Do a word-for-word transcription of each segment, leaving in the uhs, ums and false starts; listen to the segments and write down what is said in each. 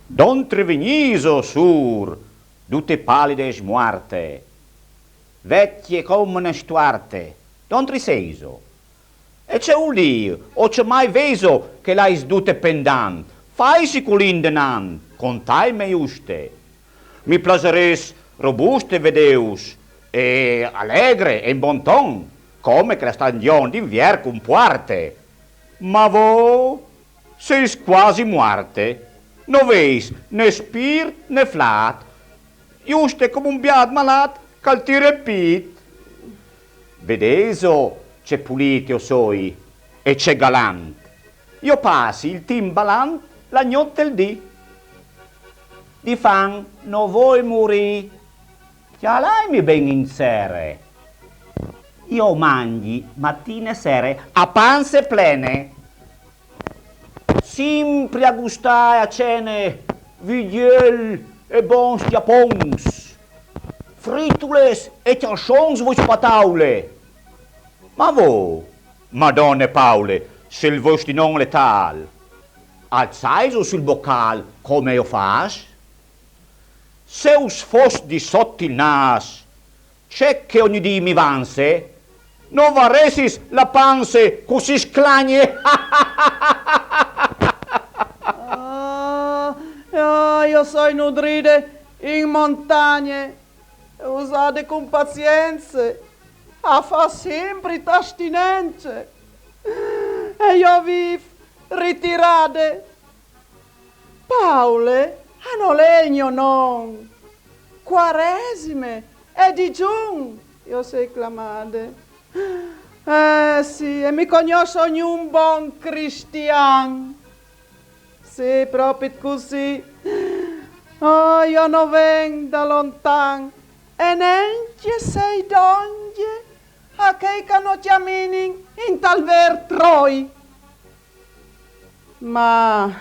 D'ontre vegniso, sûr, dute palide e smuarte, vecchie come une stuarte, d'ontre seiso? E ce vûl dî, o ce mai veiso che lais dute pendant? Faisi culì indenant, contaime juste. Mi plasarès robuste vedêus, e alegre e in bon ton, come che la stagion d'invier cumpuarte. Ma vô seis quasi muarte, no veis né spirt né flât, juste come un biât malât che al tire il pît. Vedêso ce pulit che o soi e ce galant. Jo passi il timp balant la gnot e il dì. Di fam no voi murî. Cjalaimi ben in sere. Jo o mangji matine e sere a panze plene. Simpri a gustâ e a cene vidiel e bons cjapons, fritules e cjalçons voi sù pe taule. Ma vô, Madone Paule, se il vostu non al è tâl, alçaiso sù il bocâl come jo o fâs? Se us fos di sot il nâs ce che ogni dì mi vanze, no varessis la panze cussì sclagne. Ah, ah, jo o soi nudride in montagne, usade cun pazience a fâ simpri astinence. E jo o vîf ritirade. Paule, ah, nol è il gno non. Quaresime e digjun jo o soi clamade. Eh sì, e mi cognòs ognun bon cristian. Sì, propit cussì. Oh, jo no ven da lontan e nencje o soi dongje a chei che no cjaminin intal vêr troi. Ma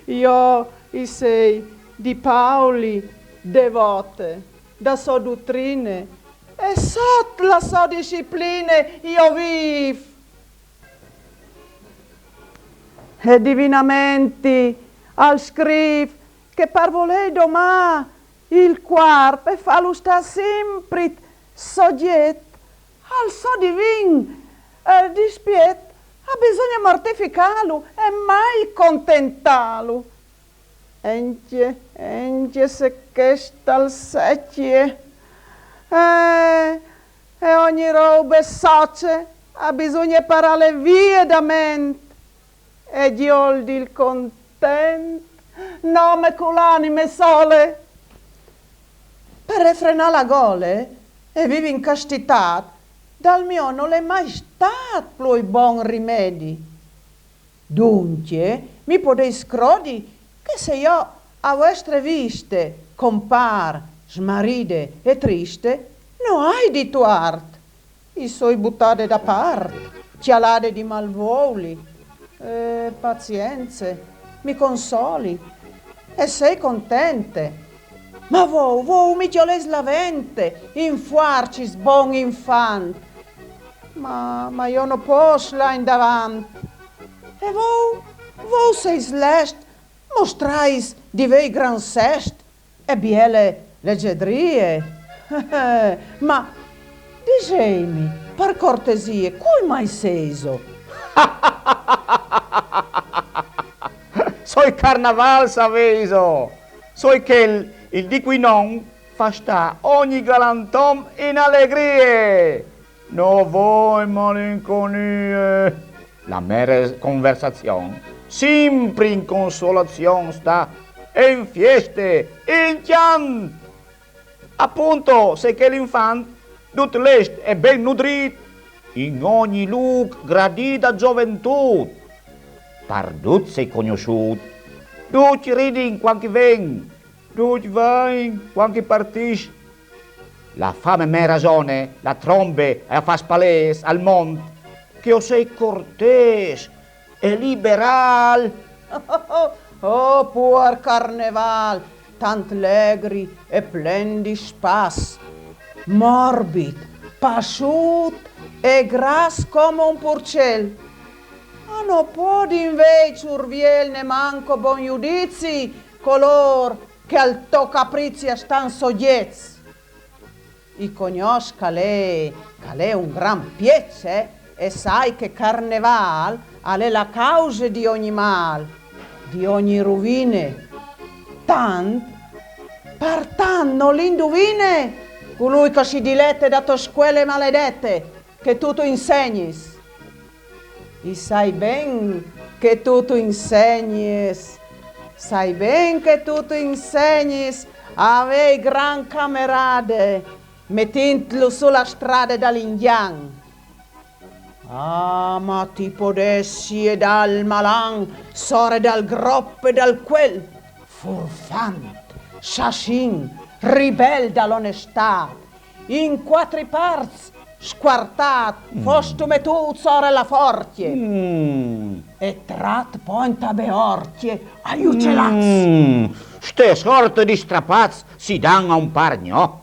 jo i sei di Pauli devote, da sô dutrine e sot la sô discipline jo o vîf. E divinamenti al scrîf che par volê domâ il cuarp e fâlu stâ simpri sogjet al so divin, eh, dispiet, a bisugne mortificâlu e mai contentâlu. Encje, encje se chest al secje. Eh, e ogni robe soce a bisugne parâle vie da ment. E gjoldi il content, nome cu l'anime sole. Par refrenâ la gole e vîf in castitât, dal mio nol è mai stât plui bon rimedi. Duncje, mi podeis crodi che se jo a vuestre viste compâr smaride e triste, no ai di tuart. I soi butade da part, cjalade di malvoli. Eh, pazience, mi consoli e sei contente. Ma vô, vô mi cjolês la vente, infuarcis bon infant. Ma, ma jo no pos lâ indavant. E vô, vô seis lest, mostrais di vê gran sest e biele legedrie. Ma diseimi, par cortesie, cui mai sêso? Soi Carnavâl, savêso! Soi chel, il dì cui non fa stâ ogni galantom in alegrie. No voi malinconie. La mê conversazion simpri in consolazion sta, e in fieste, in cjant. Apont, se chel infant, dut lest e ben nudrît, in ogni lûc gradît da zoventût, par ducj sei cognossût, ducj ridin cuant ch'i ven, Ducj vain cuant ch'i partìs. La fame me rasone, la trombe e a fâs palês al mont che o sei cortês e liberâl. Oh, puar carnevâl, tant legri e plen di spas, morbit, passût e gras come un purcel. A no podin vê i surviel nemanco bon judizi colôr che al to caprizi a stan sogjets. I cognòs ch'al è, ch'al è un gran piece, e sai che carnevâl al è la cause di ogni mâl, di ogni ruvine. Tant, par tant no l'induvine cului che si dilete da to scuele maledete, che tu tu insegnis. I sai ben che tu tu insegnis, sai ben che tu tu insegnis a vê i gran camerade, metintlu su la strade dal ingjan. Ah, ma ti podessie dal malan, sore dal grop e dal cuel, furfant, sassin, ribel da l'onestât, in cuatri parts scuartât, fostu metût sore la forcje e trat po inta beorcje ai ucelaçs. Ste sorte di strapaçs si dan a un par gno.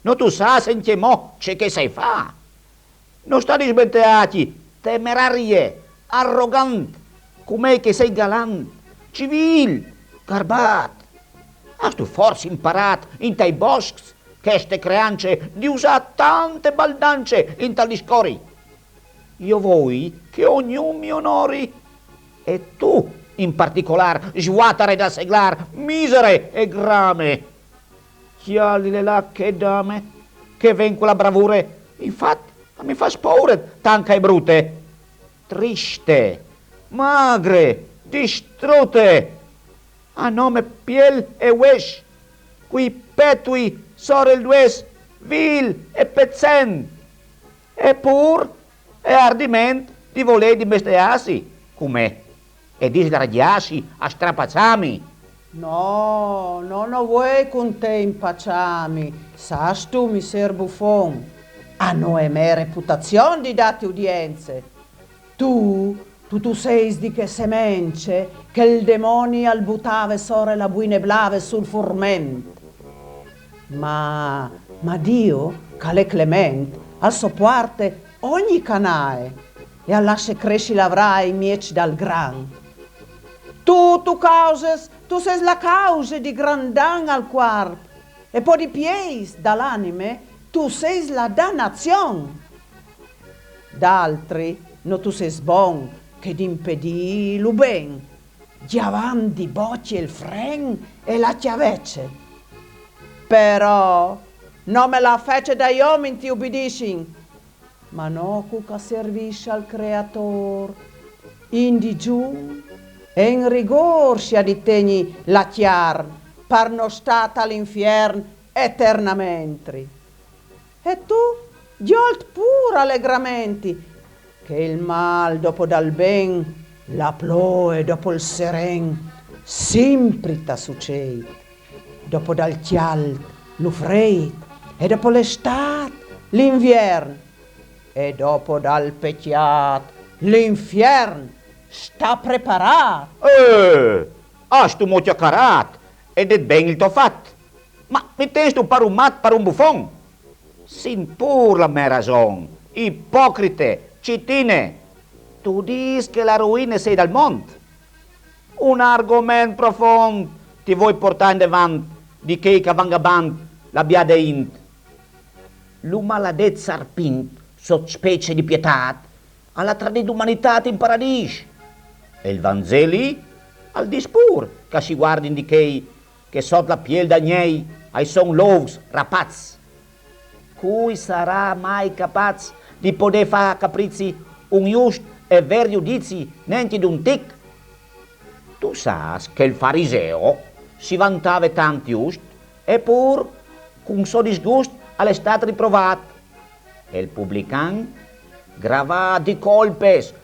No tu sâs encjemò ce che sai fâ. No sta dismenteâti, temerarie, arogant, cum'ei che sei galant, civîl, garbât. Âstu forsit imparât intai boscs cheste creance di usâ tante baldance intal discori? Jo voi che ognun mi onori. E tu, in particolâr, svuatare dal seglâr, misere e grame. Cjalile là chê dame, che e ven cu la bravure, infat a mi fâs pôre tant che e je brute. Triste, magre, distrute, a nome piel e vues, cui petui sore il dues, vîl e peçent. E pûr e à ardiment di volê dimesteâsi cun me e disgraciâsi a strapaçâmi. No, no, no vuei cun te impaçâmi, sâstu, miser bufon. A no è me reputazion di dâti udience. Tu, tu, tu seis di chê semence che il demoni al butave sore la buine blave sul furment. Ma, ma Dio, ch'al è clement, al sopuarte ogni canae e al lasse cressi la vrae in mieç dal gran. Tu, tu causes, tu seis la cause di gran dan al cuarp, e po di pieis da l'anime tu seis la danazion. D'altri no tu seis bon che d'impedî lu ben, gjavant di bocje il fren e la cjavece. Però nome la fece dai omin ti ubidissin, ma no cu ch'a servìs al Creatôr. In digjun e in rigôr si à di tegni la cjarn par no stâ tal infiern eternamentri. E tu, gjolt pûr alegramenti, che il mâl dopo dal ben, la ploe dopo il seren, simpri ta suceit. Dopo dal cjalt, lu freit, e dopo l'estât, l'inviern, e dopo dal pecjât, l'infiern, sta preparât. Eh, âstu mo cjacarât e det ben il to fat. Ma mi tenstu par un mat, par un bufon? Sint pûr la mê rason, ipocrite, citine. Tu dîs che la ruine e sei dal mont. Un argoment profont ti voi puartâ indevant di chei ch'a van gabant la biade int. Lu maladet sarpint, sot specie di pietât, al à tradît l'umanitât in paradîs. E il Vanzeli al dîs pûr ch'a si vuardin di chei che sot la piel d'agnei a i son lôfs rapaçs. Cui sarà mai capaç di podê fâ caprizi un just e vêr judizi nencje d'un tic? Tu sâs che il fariseo si vantave tant just, e pûr cun so disgust al è stât riprovât. E il publican, gravât di colpes,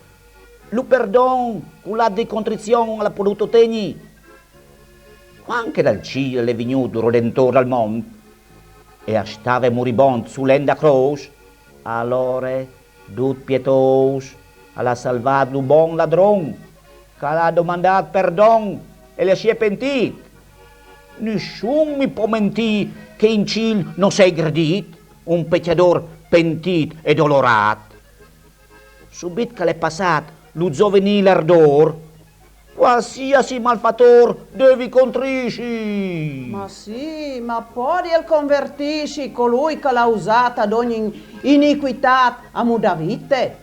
lu perdon cul at di contrizion al à podût otegni. Quand che dal cîl al è vignût lu Redentor dal mont e al stave muribont sul len da crôs, alore, dut pietôs, al à salvât lu bon ladron, che al à domandât perdon e al si è pentît. Nissun mi pò mentî che in cîl no sei gradît un pecjadôr pentît e dolorât. Subit che al è passât lu zovenîl ardôr, qualsiasi malfatôr devi contrissi. Ma sì, ma podial convertîsi colui che al à usât ad ogni iniquitât a mudâ vite?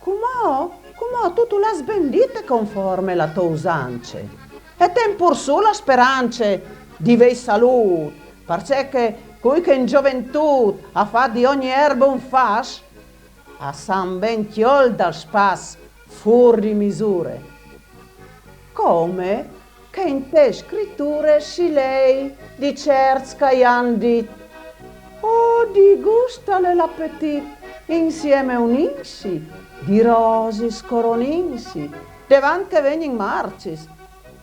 Cumò, cumò tu tu l'âs ben dite conforme la tô usance. E ten pûr sù la sperance di vê salût, parcè che cui che in zoventût al à fat di ogni erbe un fas, al san ben cjol dal spas fûr di misure. Come che inte scriture si lei di cierts che a àn dit: «Oh, di gust al è l'apetit, insieme un insi, di rosis coroninsi, devant che vegnin marcis,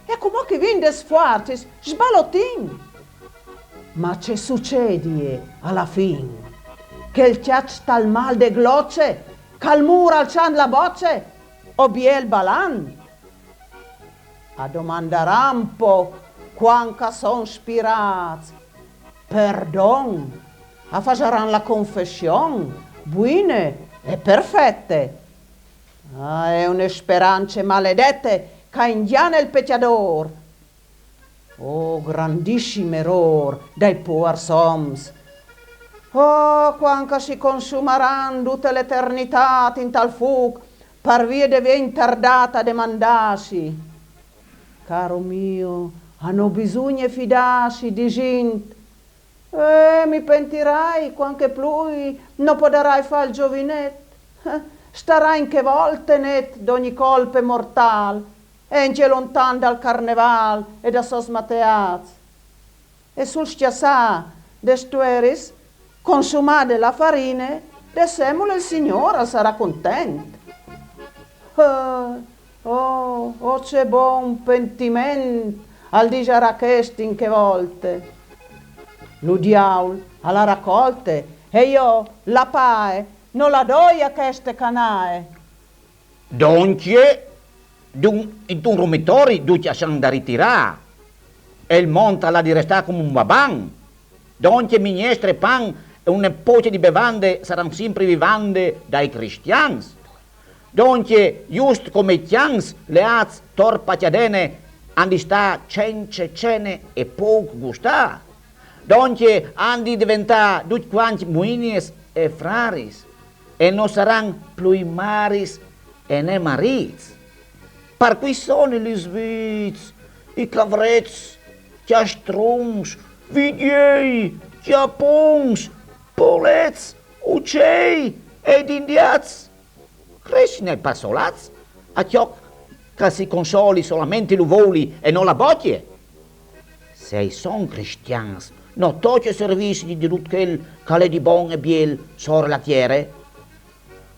e cumò ch'i vin des fuarcis, sbalotìn.» Ma ce sucedie a la fin? Che al cjaç tal mâl de gloce, che al mûr alçant la boce, o biel balant? A domandaran po quand ch'a son spirâts perdon, a fasaran la confession buine e perfete. Ah, e je une sperance maledete ch'a ingjane il pecjadôr. Oh, grandissim erôr dai puars oms! Oh, quand ch'a si consumaran dute l'eternitât intal fûc par vie de vê intardât a demandâsi. Caro mio, a no bisugne fidâsi disint: «Eh, mi pentirai quand che plui no podarai fâ il zovinet. Eh, starai in chê volte net d'ogni colpe mortâl, e ancje lontan dal carnevâl e da sôs mateâts.» E sul scjassâ des tueris, consumade la farine, de semule il Signôr al sarà content. Eh, oh, oh, ce bon pentiment al disarà chest in chê volte. Lu diaul al à la racolte, e jo la pae no la doi a cheste canae. Doncje, d'un, intun rumitori ducj a s'àn da ritirâ, e il mont al à di restâ come un baban. Doncje mignestre e pan e une poce di bevande a saran simpri vivande dai cristians. Doncje, just come i cjans leâts tor pacjadene, a àn di stâ cence cene e pôc gustâ. Doncje, a àn di deventâ ducj cuancj muinies e fraris, e no saran plui maris e ne marîts. Par cui sono i svits, i cavrets, cjastrons, vidiei, cjapons, polets, ucei e indiats? Cressin ai passolâts a cjò ch'a si consoli solamenti lu voli e no la bocje? Se i son cristians, no tocje servîsi di dut chel ch'al è di bon e biel sore la tiere?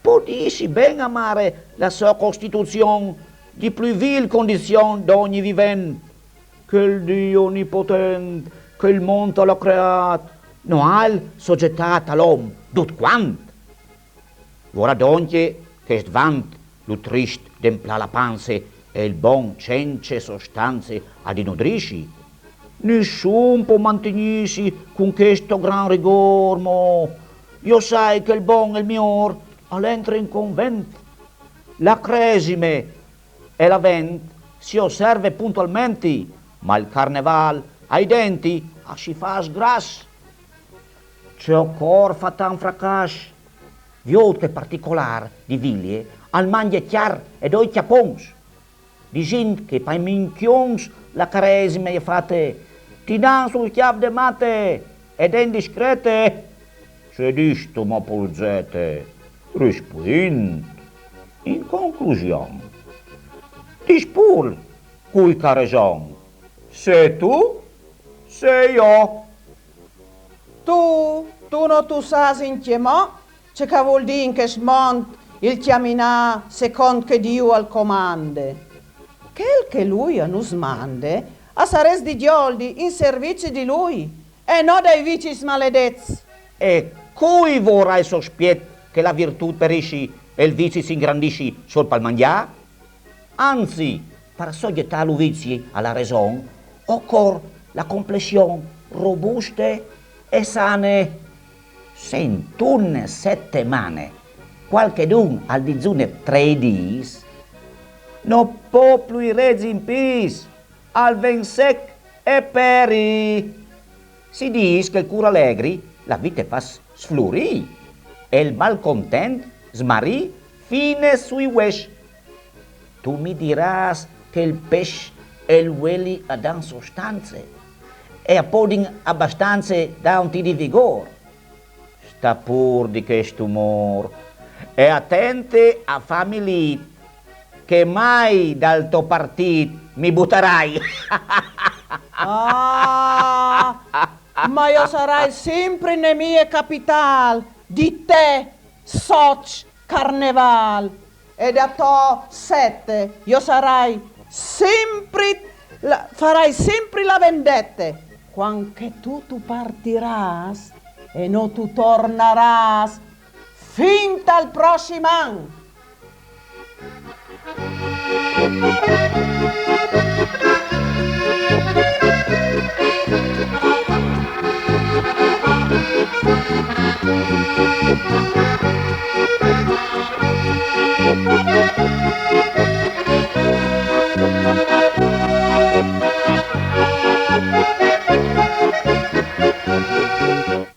Podìsi ben amare la sô costituzion di plui vîl condizion d'ogni vivent. Chel Diu onipotent che il mont al à creât, no al à sogjetât a l'om dut cuant? Vorà doncje chest vant lu trist d'emplâ la panze e il bon cence sostanze a di nudrîsi? Nissun pò mantignîsi cun chest gran rigôr, mo. Jo sai che il bon e il miôr al entre in convent. La cresime e l'avent si osserve puntualmenti, ma il carnevâl ai denti a si fâs gras. Ce ocor fâ tant fracàs? Viôt che particolâr di Vilie al mangje cjar e doi cjapons, disint che pai minchions la caresime e je fate: «Ti dan sul cjâf de mate e de indiscrete.» Ce distu, mo pulzete? Rispuint. In conclusion, dîs pûr cui ch'a à reson, se tu, se jo. Tu, tu no tu sâs incjemò ce ch'a vûl dî in chest mont il cjaminâ secont che Diu al comande. Chel che lui a nus mande A sarès di gjoldi in servizi di lui, e no dai vicis maledets. E cui vorà il sospiet che la virtù perisci e il vizi si ingrandisci sol pal mangià? Anzi, par soggetà lu vizi a la reson, ocor la complession robuste e sane. Se intune settemane qualchedun al dizune trei dis, no po plui rezi in pis, al ven sec e peri. Si dis che il cur alegri la vite fa sflurì e il malcontent smarì fine sui uesci. Tu mi diràs che il pesci e il ueli a dan sostanze e a podin abastanze dà un tì di vigor. Sta pur di chest umor e atente a fà milit, che mai dal to partit mi butarai. Ah, ma io sarai sempre nemiche capital di te, soc carneval. E da to sette io sarai sempre, la, farai sempre la vendette. Quando che tu, tu partiràs e no tu tornaràs fin tal prossimo anno.